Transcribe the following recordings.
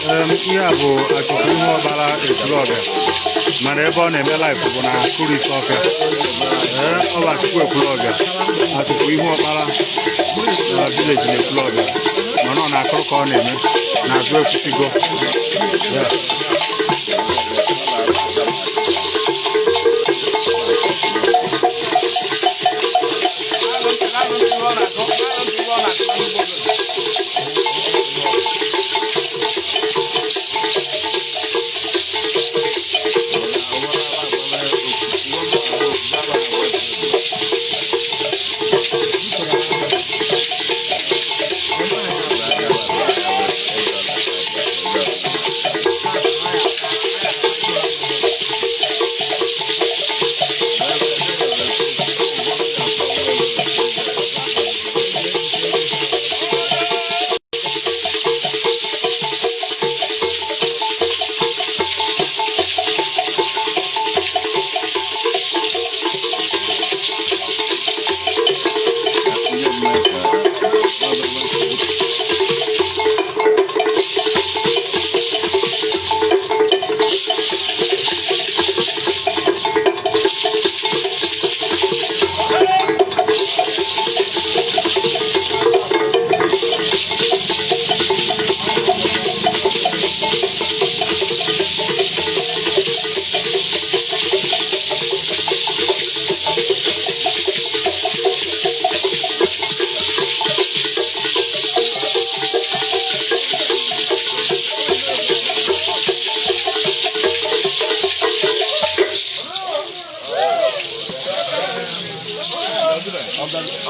Ihe a bụ Achukwu Ihu Ọkpara Ekwulọbịa, mana ebe ọ na-eme live bụ na Akụrụ Isuọfịa. Ee, ọ bụ Achukwu Ekwulọbịa, Achukwu Ihu Ọkpara na village na Ekwulọbịa, mana ọ na-akụrụ ka ọ na-eme n'azụ Ekwusigo. Yeah.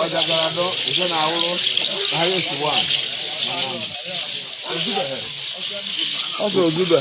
Ọjàgàràdọ ìṣe na awụrụ highest one. Ọ sị ozube.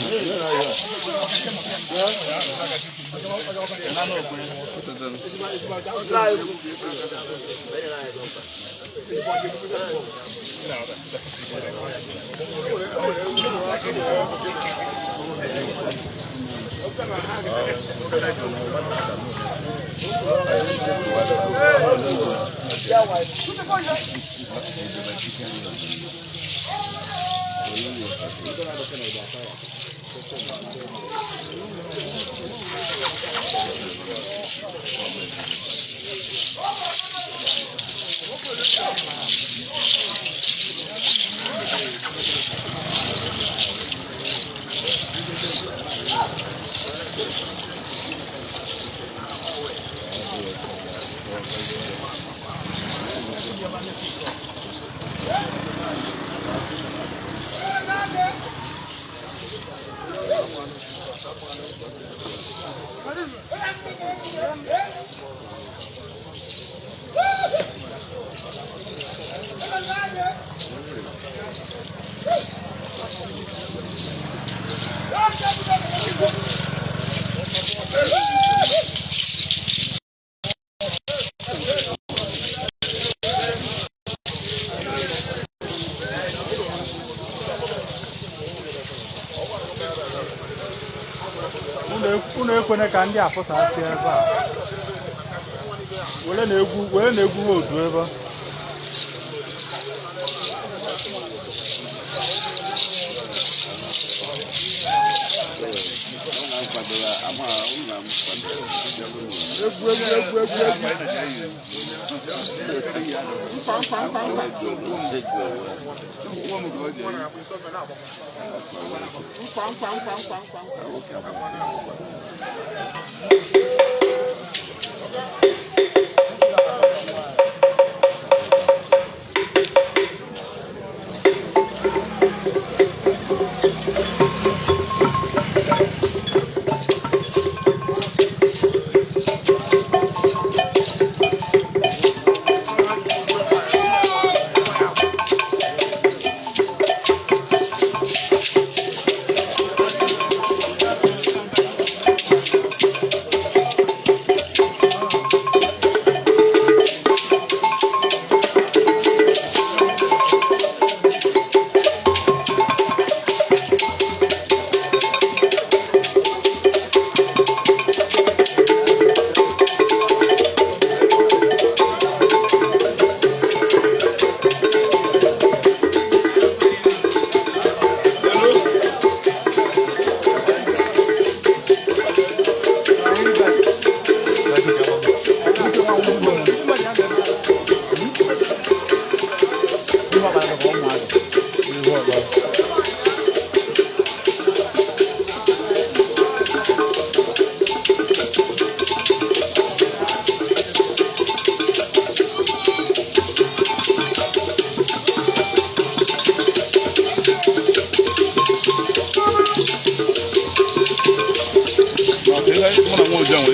Unu ekwene ka ndị afụsasị ebe a were na-egwu, were na-egwu ha odu ebe a. Egwu, egwu, egwu, egwu, egwu. Nkwa, nkwa, nkwa, nkwa. Nkwa, nkwa, nkwa, nkwa, nkwa, nkwa.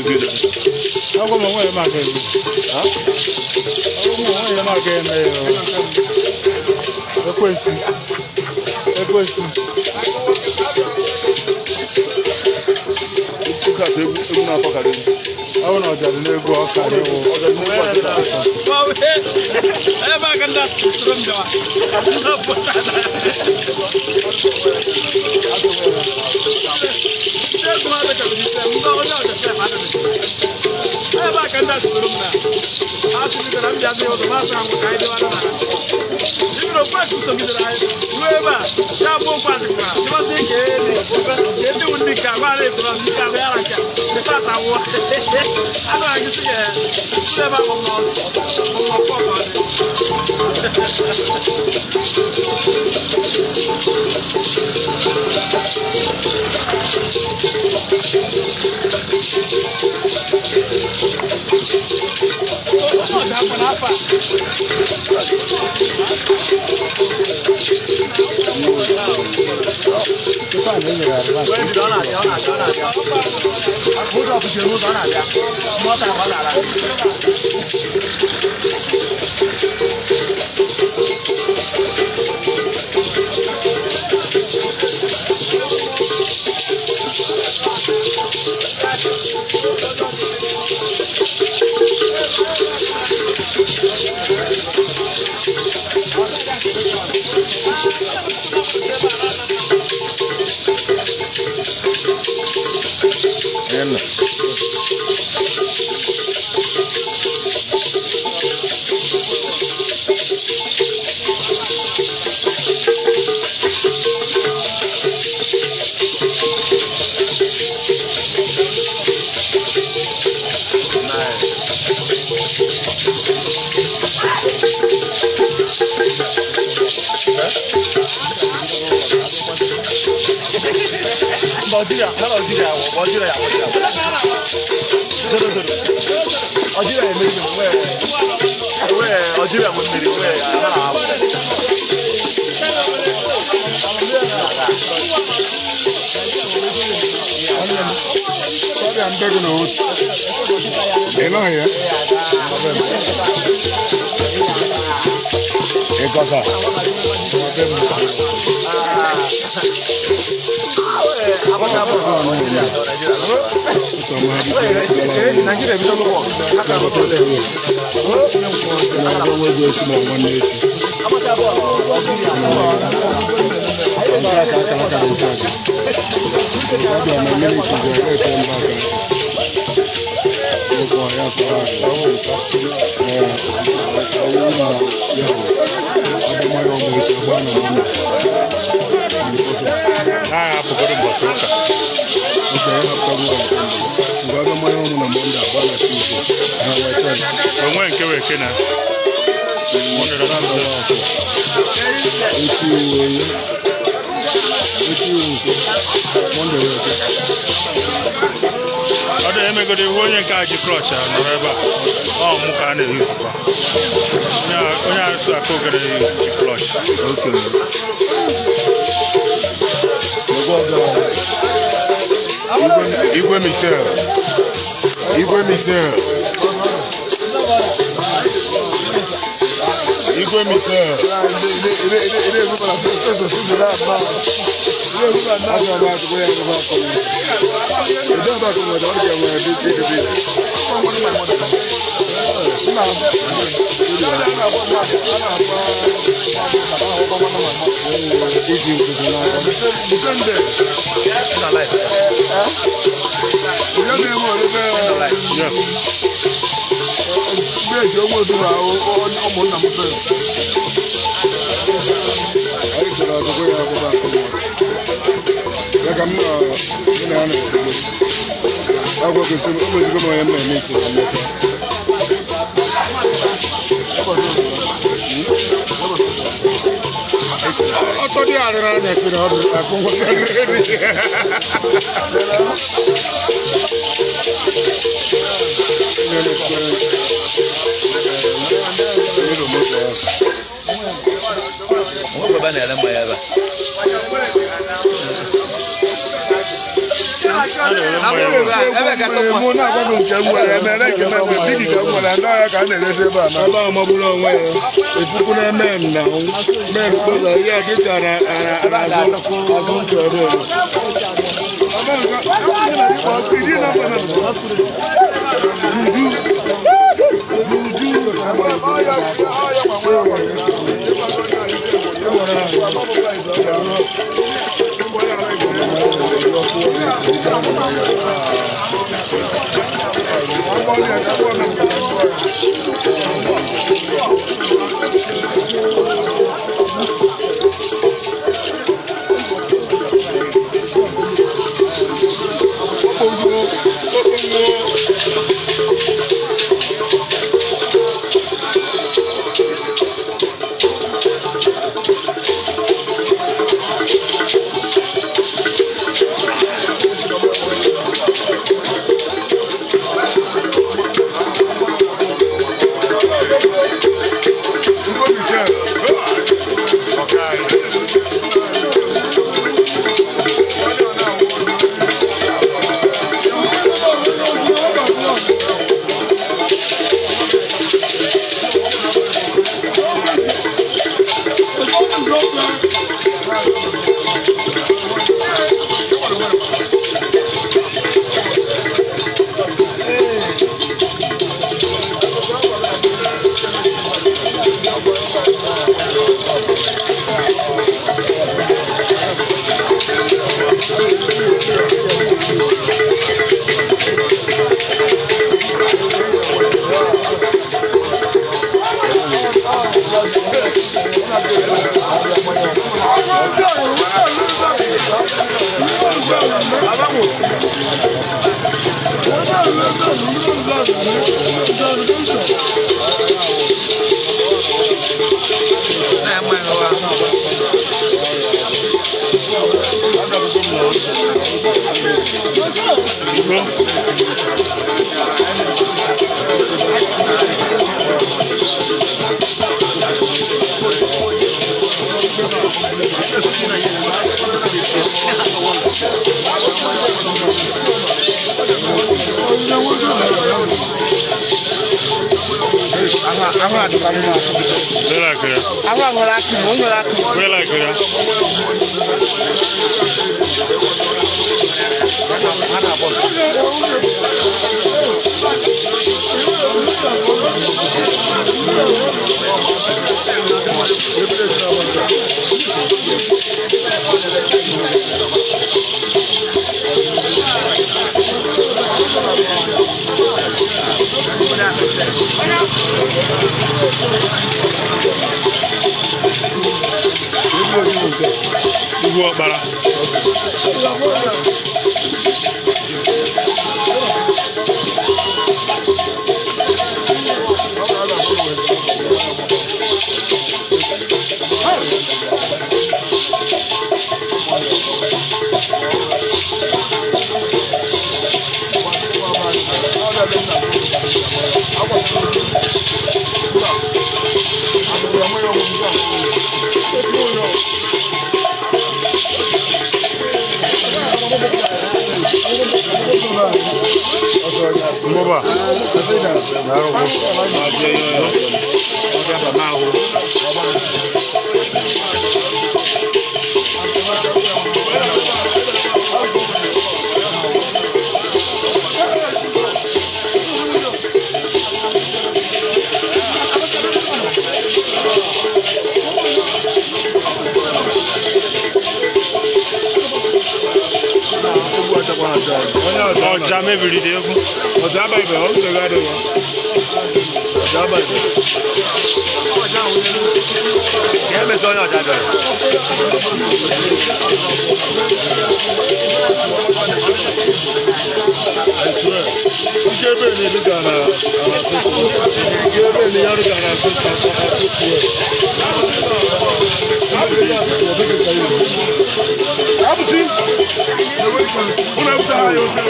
Ebido. Agwa m onwe ya maka ego. Agwa m onwe ya maka eme ya. Ekwensu. Ekwensu. Ụka atọ egwu egwu na-atọ karịrị. Ọ bụ na ọja dị n'egwu ọka dị wụ. Ebe a ka ndị asụsụ soro m bịawa. Ebe a ka ndị asụsụ soro m na asị bidoro m bịazi ụzọ masị ha ka anyị dịwara na ibiri okwu akụ sogidere anyị ruo ebe a ya bụ okwu adịkwa dịbazi ka elu ka ndị wụ ndị ka gbara etoro ndị ka bụ yara ka sịpata wụọ anụ anyị sị ga ebe akpọ m n'ọsọ ọfọ ka ọ dị. Ọbịa mbe gị n'otu. Ị nọghị ya? Ị gọta? Ha hapụgoro mbọsị ụka. Onwe nke wee ke na ọ dị emegoro ihu onye nke a ji klọch a nọrọ ebe a, ọ mụ ka a na-eyuzukwa onye a sụ aka ogere ji klọch. Igwe Michel. Igwe Michel. Igwe Michel. Anyị chọrọ akụkọ ya akwụkwọ akụkọ. Ya ka m nọ mụ na ya na-ekwugbo. Agwa kwesịrị o mezigo m onye m na-eme ite na mmecha. Ọtọ dị arịrị anya siri ọdụ akụ ngwa. Nwoke ebe a na-ere mmanya ebe a. Mụ na-agwa gị nke m nwere, emere nke m enwe, bigi ka m nwere, ndị ahịa ka a na-eresi ebe a na. Ebe a magburu onwe ya, epuku na men na men kpọzọ ihe dịka na azụ azụ ntụ ebe a. Ugwu Ọkpara. Mbọba. Ọjà mebiri dị egwu. Ọjà abaghị ọ uche gị adịghị. Ọjà abaghị. Ka emezi onye ọja bịara. I swear. Ike ebe na-ebi ka na asụ. Ike ebe na ya ka na asụ ka asụ. Abụchi! Ụlọ ebute ha ya oche.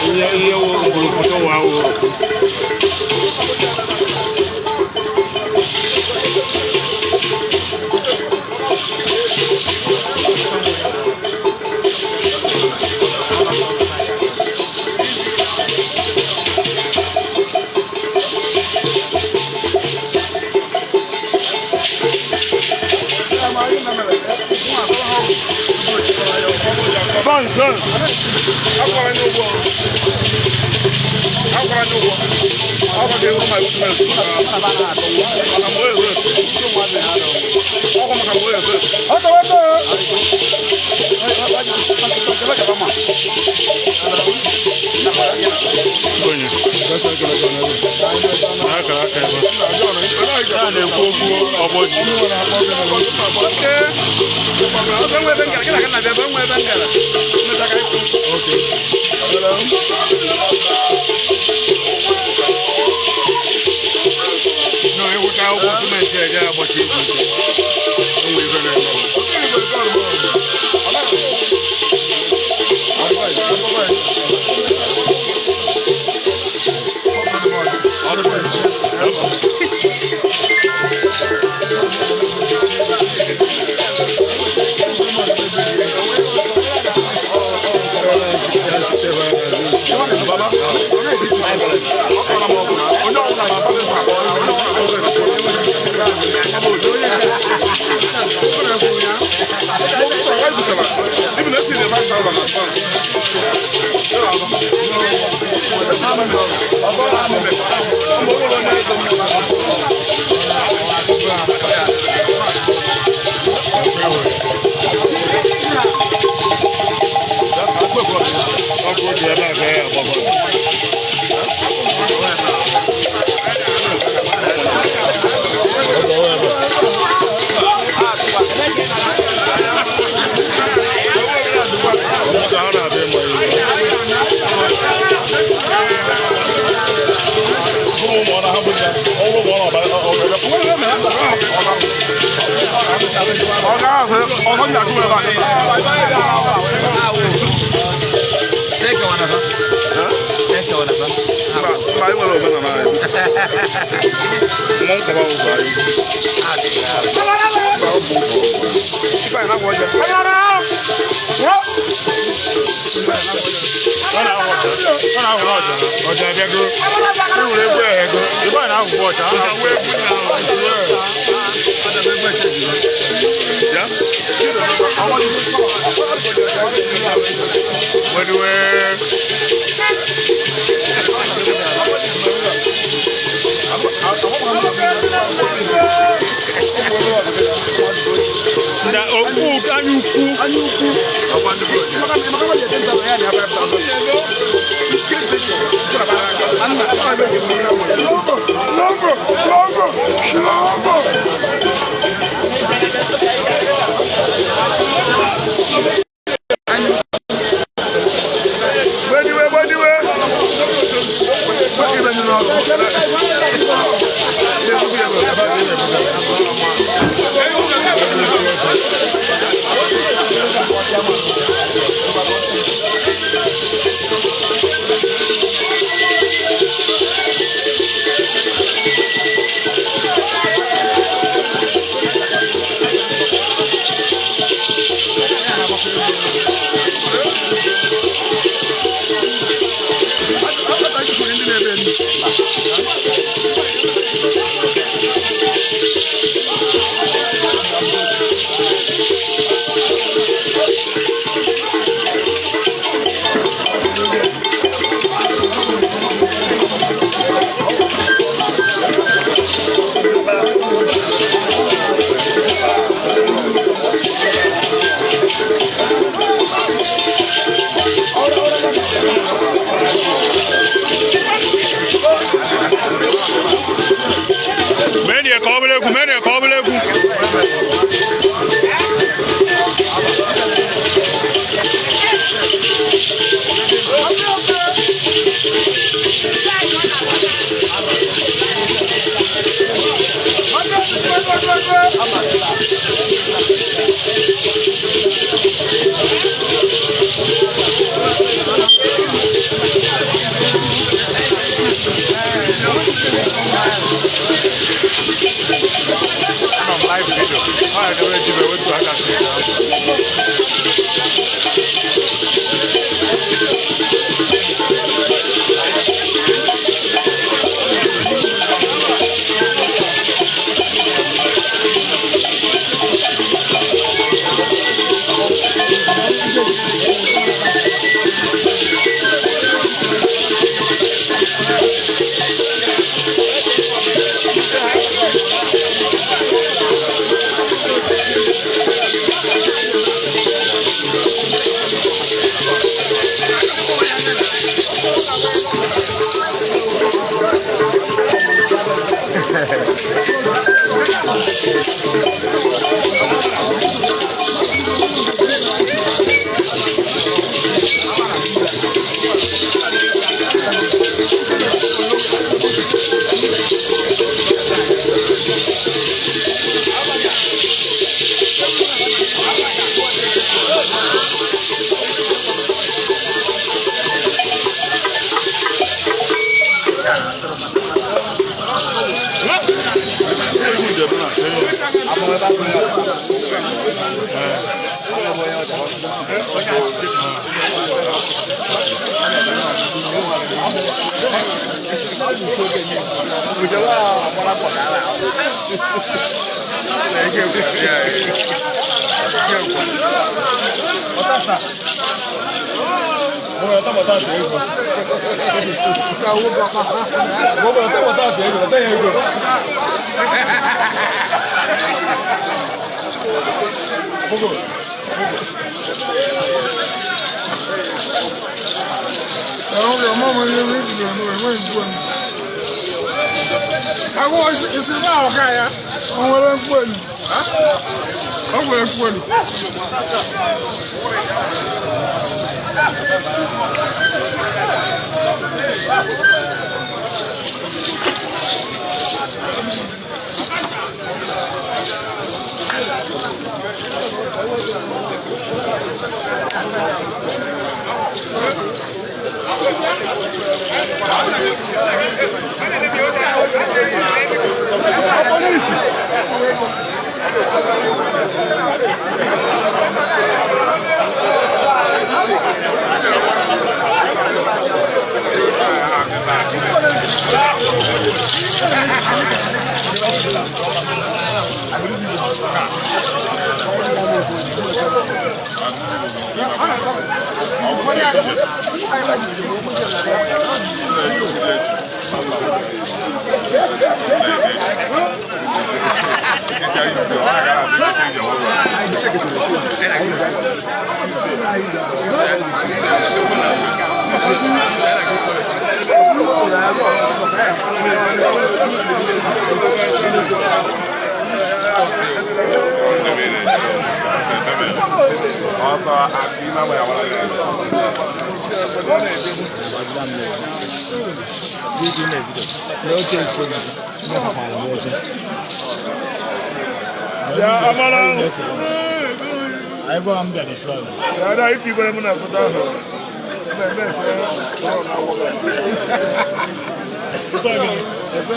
Ihe ihe wo mkpụrụ wa wo. nso. Akwara nye ụgwọ. Akwara nye ụgwọ. Ọkwa ga-ewu ma iwu mere. Maka mgbe ewe. Ọkwa maka mgbe ewe. Ọtọ ọtọ. Onye na-akara aka ebe a na-ekwu okwu ọgbọ ji. No, ewuta akwụkwọ simenti eje agbasi ike. O nwere ife na-eme. Ọkụ dị ebe a ka ya agbakọ. Ọmụta ha na-abịa ịma ihe. Ọ na-ahụ ọja. Ọ na-ahụ ọja. Ọja abịago. E were egwu a ego. Ebe a na-ahụ ọja. Ọ na-ahụ egwu Ya? Weduwe. Ndị okwu anya ukwu. Logo, logo, logo. Gbediwe, gbediwe.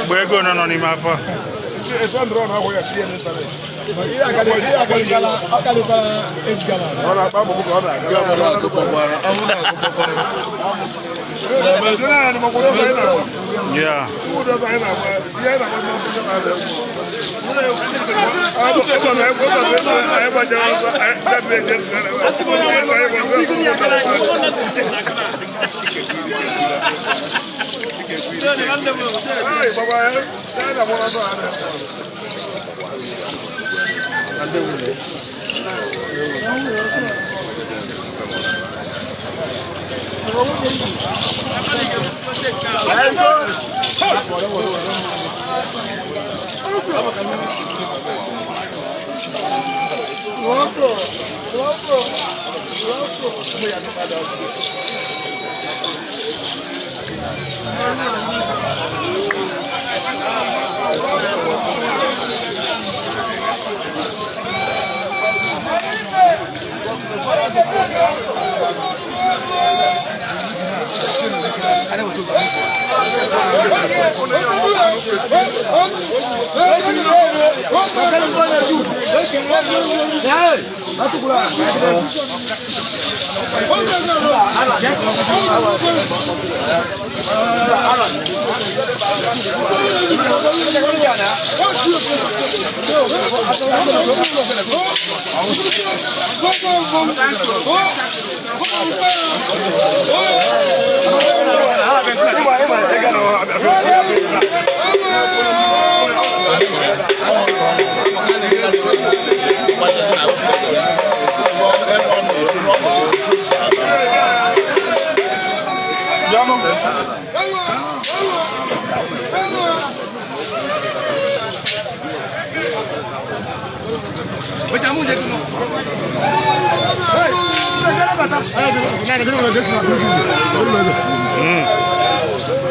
Mgbe ego nọ n'ime afọ Yeah.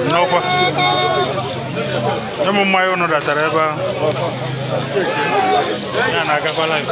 N'ọkwa ụmụ mmanya unu datara ebe ahụ ya na-agakwa live.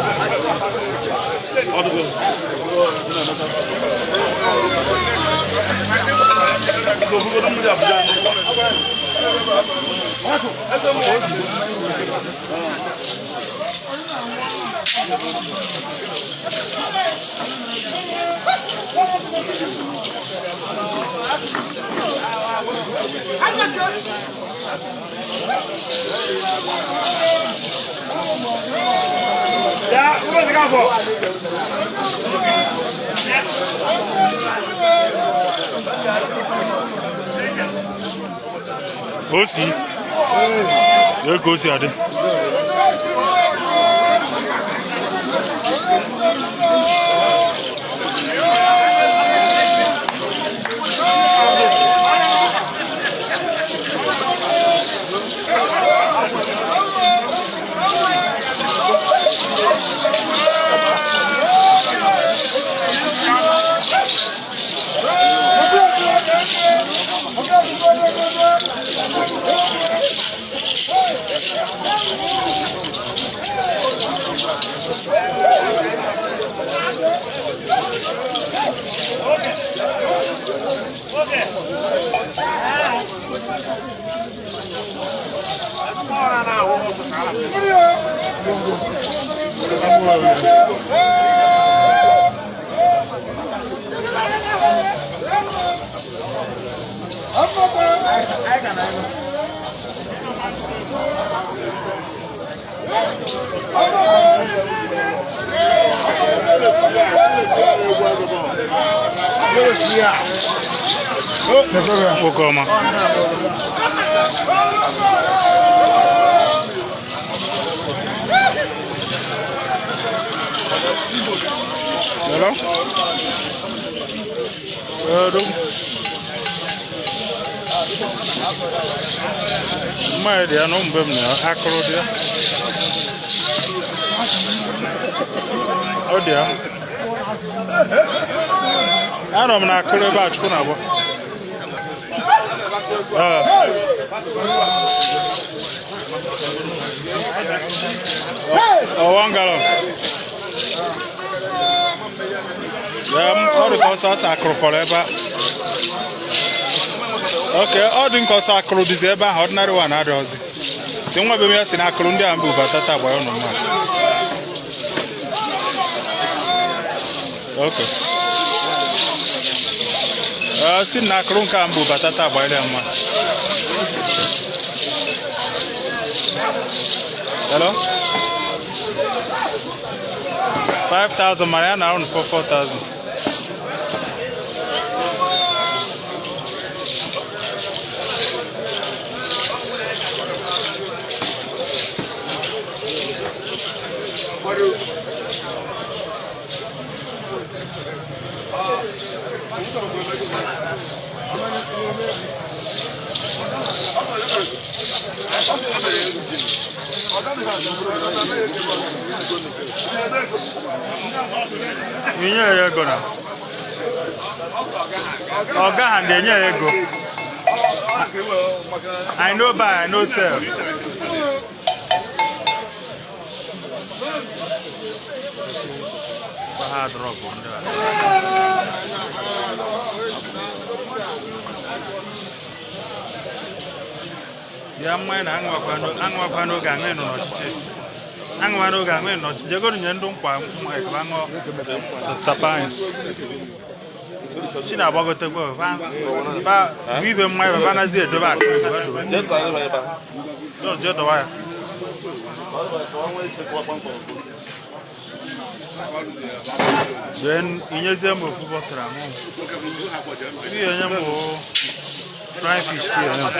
O si ee ka o si adị. Nwoke ọma. Hello? Hello? Mmanya dị ya na mgbe m na akụrụ dị ya. Ọ dị ya. Anọ m na akụrụ ebe a Chukwu na-agba. Ọ one gallon. Ya ọ dị ka ọsọ ọsọ akụrụ fọrọ ebe a. Ok, ọ dị nke ọsọ akụrụ dịzi ebe ahụ, ordinary one adịghịzi. Si nwa be m ya si na akụrụ ndị a mbụ bata taa gbara ụnụ mma. Ok. Si na akụrụ nke a mbụ bata taa gbara ya mma. Hello? 5,000 mana ya na ụnụ 4,000. Inye ya ego na ọga ha na-enye ya ego. I no buy, I no sell. Ha drop ndị a. Bịa mmanya na aṅụwakwa n'oge aṅụ nọ n'ọchịchị. Aṅụwa n'oge aṅụ nọ n'ọchịchị. Jegoro nye ndụ nkwa mmanya ka aṅụọ sapa anyị. Chi na-agbagotekwa ba bụ ibe mmanya ba anaghịzi edobe akụ ebe dobe. Jee dọwa ya. Jee inyezie m ofu bọtụrụ aṅụ. Ihe nye m o fry fish here now.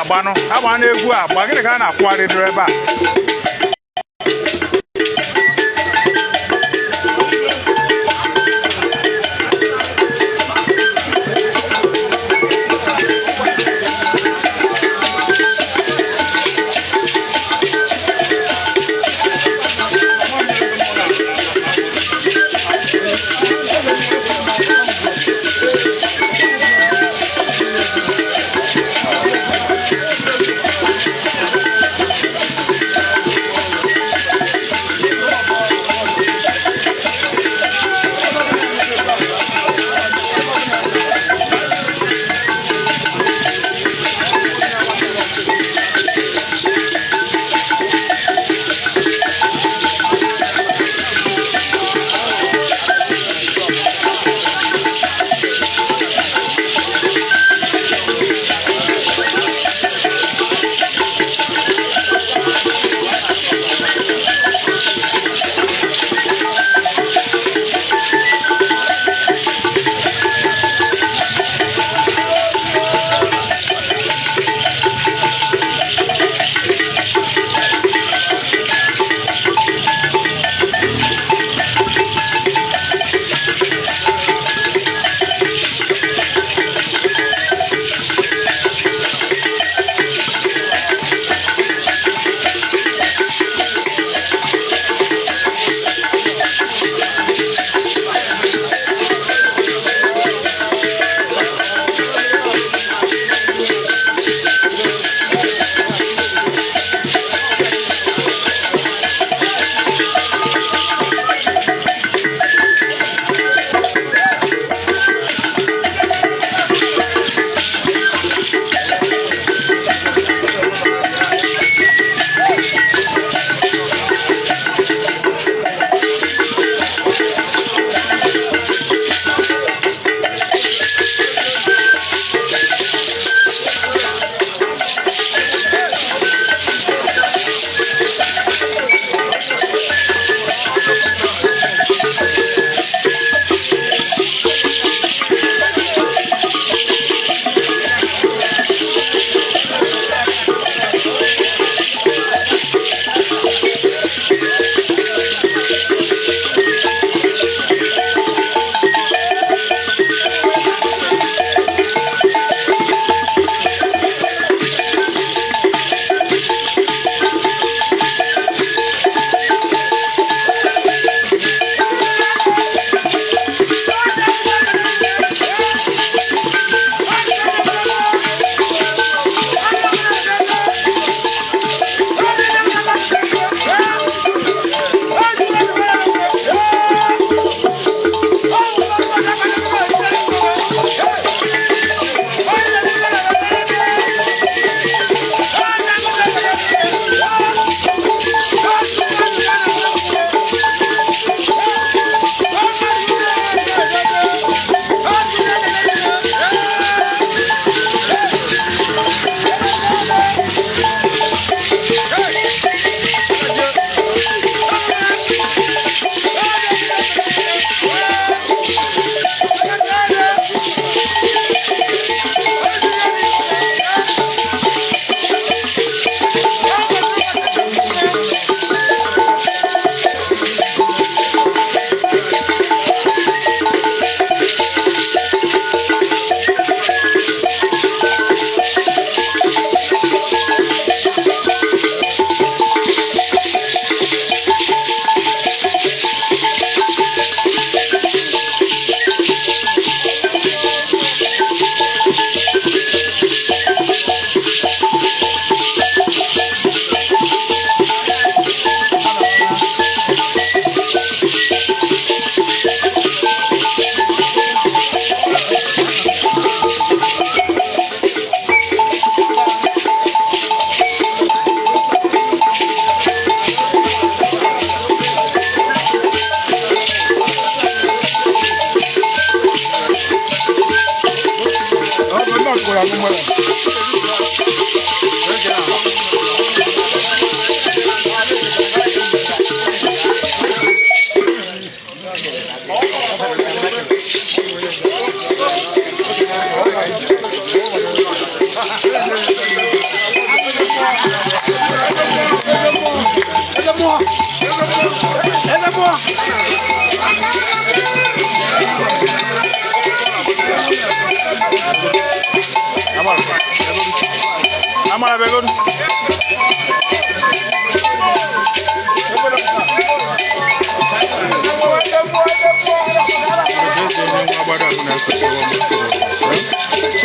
na-agbanụ agba na egwu agba gịnị ka a na-akwụgharịdịrị ebe a? Kụrụ aṅụ mmanya. Amara bịagodu.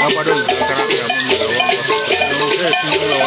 Agbado nzukọtara ya mụ mere wọn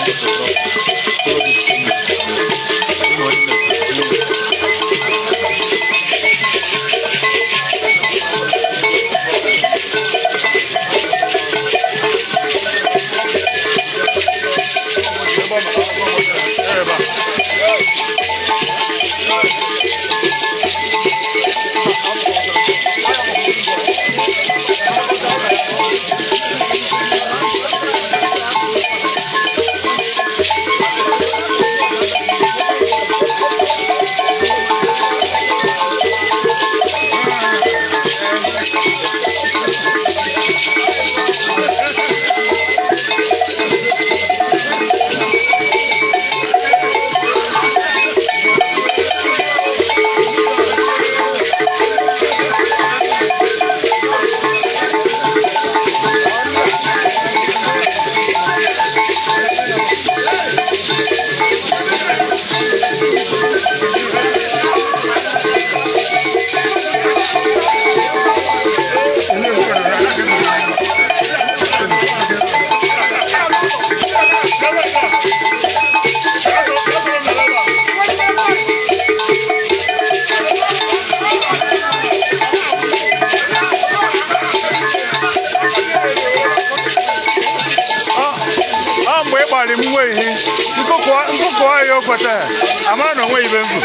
Ọ mgbe ị gbalị m nwe ihe nkụkụ ya o kweta amara na onwe ibe mfu.